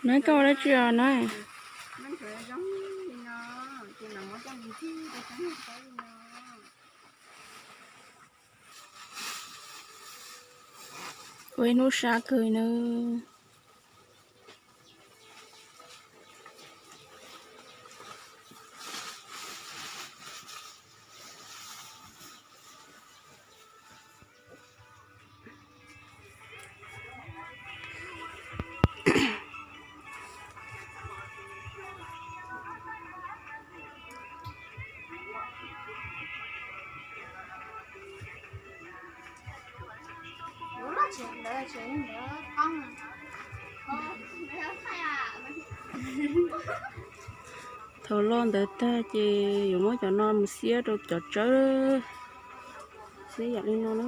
Nov koj ua dab tsi os nov? Ua ib hnub sab kawg nawb. Thaum loj ntawd tag ces yuav muab cov no mus xiab rau cov tsawb, xiab yam li no na.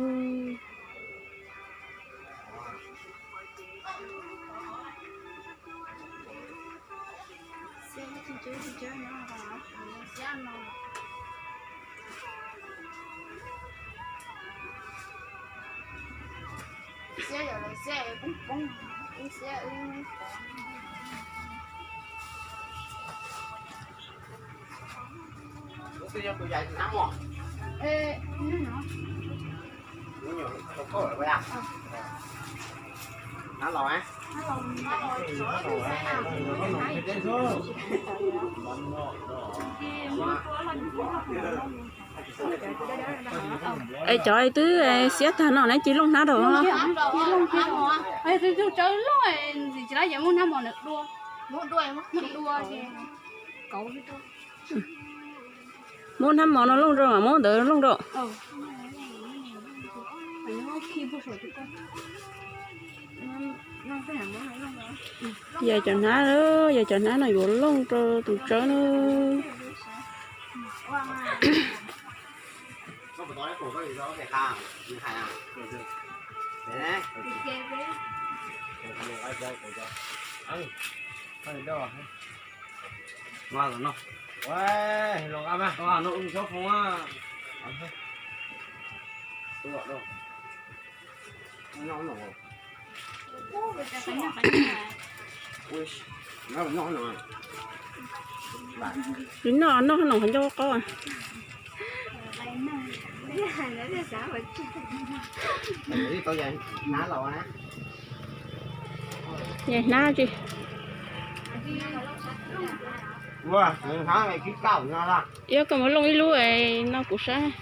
Es cov twb xiab tag no neb cia looj hnab rau. Muab hnab mos no looj rau, muab ntawd looj rau. Yog cov hnab, yog cov hnab no yuav looj rau tus tsawb na. Tsis noj, noj hab no qhov ncauj qaub. Yog hnab tsi. Ib koj mus looj ib lub no kuv saib.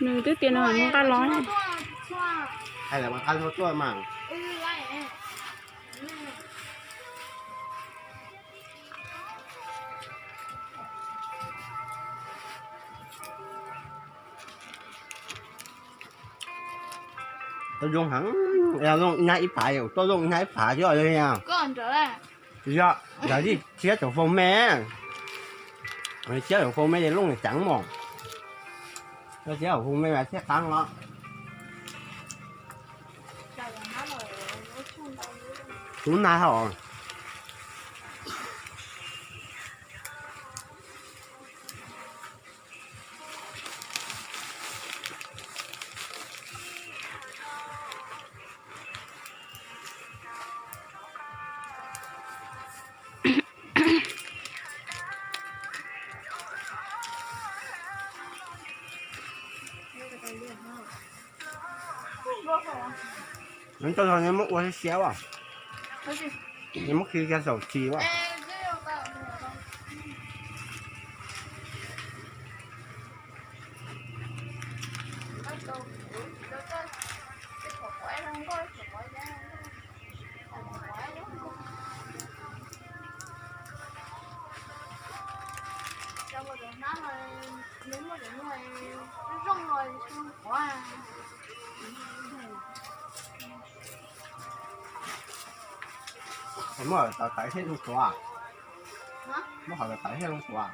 Nws twb tias nws nqa los. Tuaj zoo heev, looj ib hnab ib phav, tuaj looj ib hnab ib phav xwb os. Yog, yog thiab caum foo me, thiab caum foo me ces looj ceev mos. Thiab caum foo me mas thiaj qab os. Kuv nag hauv. Nws tau zog nws muab ua siab siab as. Nws muab khi kiag saum tsis as. Muab qhov tawv thiab zoo tuav. Muab qhov tawv thiab zoo tuav.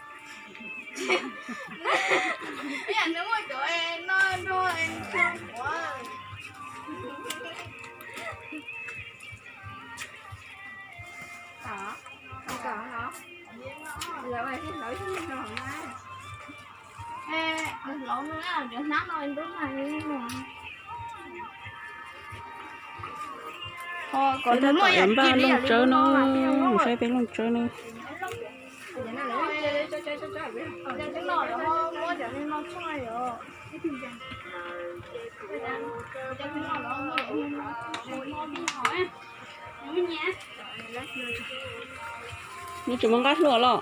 Peb tab tom yuav npaj looj tsawb no, saib peb looj tsawb no. Nws tseem muaj nqaij hlua los?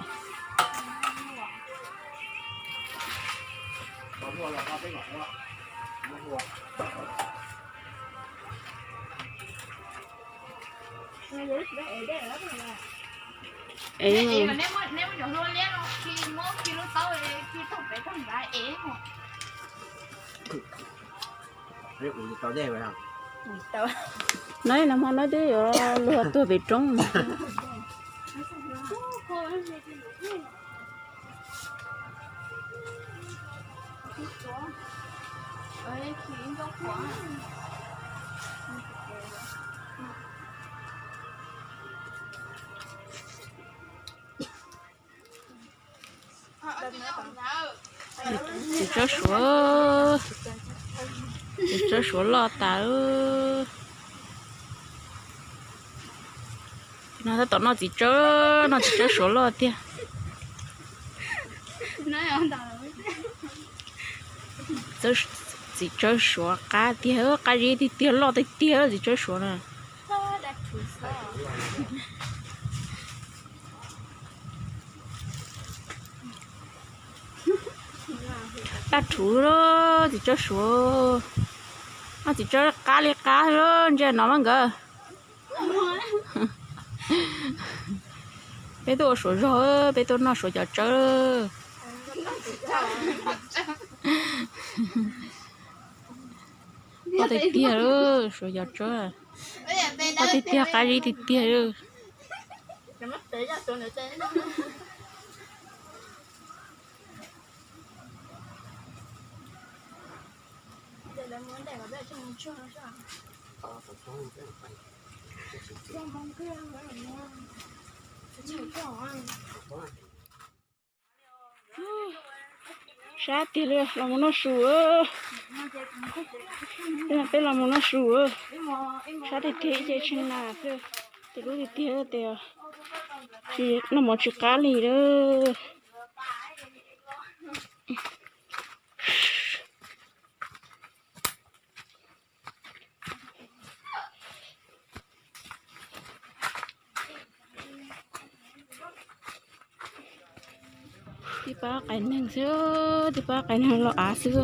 No, no hmo no twb yuav luag tuag pem roob. Txiv tsawb suav, txiv tsawb suav loj tas. No tab tom noj txiv tsawb, noj txiv tsawb suav loj tiag. Txiv tsawb suav qab tiag, qab zib tiag tiag, loj tiag tiag txiv tsawb suav na. Daj rhuv txiv tsawb suav. Noj txiv tsawb qab li qab, ntsia no mas nkawd. Peb tuaj ua suav zog, peb tuaj noj suav cov tsawb. Loj tiag tiag, suav cov tsawb. Loj tiag tiag, qab zib tiag tiag. Sab tiag li, los mus noj su. Peb los mus noj su. Sab tiag tiag, ib ce tshee na xwb. Tes lub tiag tiag, tes tsis noj mov tsis qab li lawm. Tib pab qais neeg xwb, tib pab qais neeg los av xwb.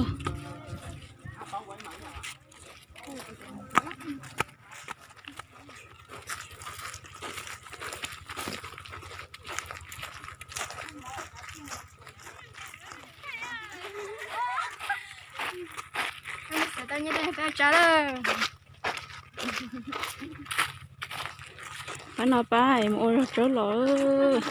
Pab no pab es mus ua zog tsawb los.